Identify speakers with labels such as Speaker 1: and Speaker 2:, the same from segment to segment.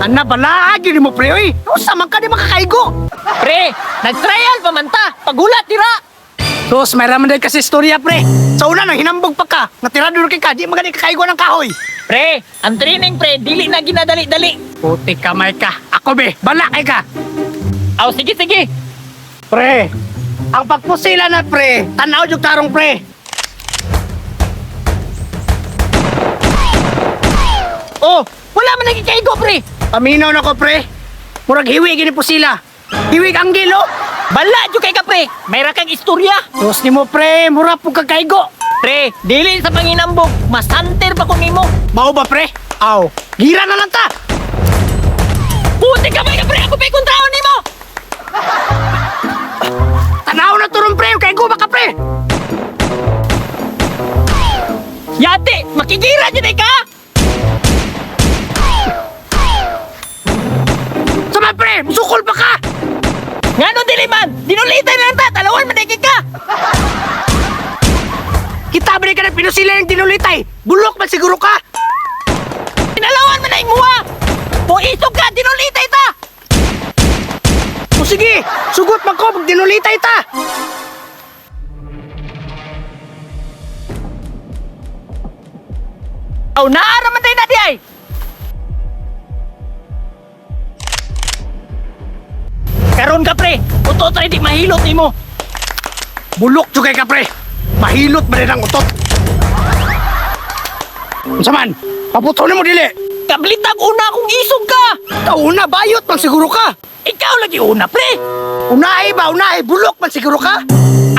Speaker 1: Ana bala gyud mo pre oy. Usa man ka di makakaigo.
Speaker 2: Pre, nag-trial pa man ta. Pagulat tira.
Speaker 1: Tos, may raman din kasi istorya pre. Sa una nang hinambog pa ka, natirado kay ka, di magani kakaigo ng kahoy.
Speaker 2: Pre, ang training pre, dili na ginadali-dali.
Speaker 1: Puti kamay ka. Ako be, bala kay ka.
Speaker 2: Aw, sige, sige.
Speaker 1: Pre, ang pagpusila na pre, tanaw jud tarong pre.
Speaker 2: Oh, wala man nagikaigo pre.
Speaker 1: Paminaw na ko pre. Murag hiwi gini pusila. Hiwig ang gilo.
Speaker 2: Bala jud kay ka pre. May ra kang istorya.
Speaker 1: Tos nimo pre, mura pug kakaigo.
Speaker 2: Pre, dili sa panginambog, masanter pa ko nimo.
Speaker 1: Mao ba pre? Aw, gira na lang ta.
Speaker 2: Puti ka ka pre, ako pa'y kontraon nimo.
Speaker 1: Tanaw na turong pre, kay ba ka pre.
Speaker 2: Yate, makigira jud ka.
Speaker 1: Sama pre, musukol pa ka.
Speaker 2: Ngano dili man? Dinulitay na lang ta, talawan man dai ka.
Speaker 1: Kita ba ka na pinusila yung dinulitay? Bulok man siguro ka.
Speaker 2: Tinalawan man na imuha. Po isog ka, dinulitay ta.
Speaker 1: O sige, sugot man ko pag dinulitay ta.
Speaker 2: Aw, naara man tayo na di ay. Karon ka pre, utot ra di mahilot nimo.
Speaker 1: Bulok jugay ka pre. Mahilot ba rin ang utot? Unsa man? Paputo mo dili.
Speaker 2: Kablitag una kung isog ka.
Speaker 1: Kauna bayot man siguro ka.
Speaker 2: Ikaw lagi una pre.
Speaker 1: Unahi ba unahi bulok man siguro ka.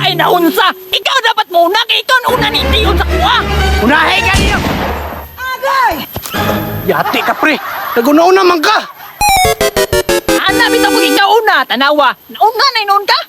Speaker 2: Ay naunsa, ikaw dapat mo una kay ikaw na una ni Dion sa kuha.
Speaker 1: Unahi ka niyo. Agay! Yati ka pre. Naguna-una man ka.
Speaker 2: Ana bitaw pag ikaw una, tanawa. Nauna na noon ka.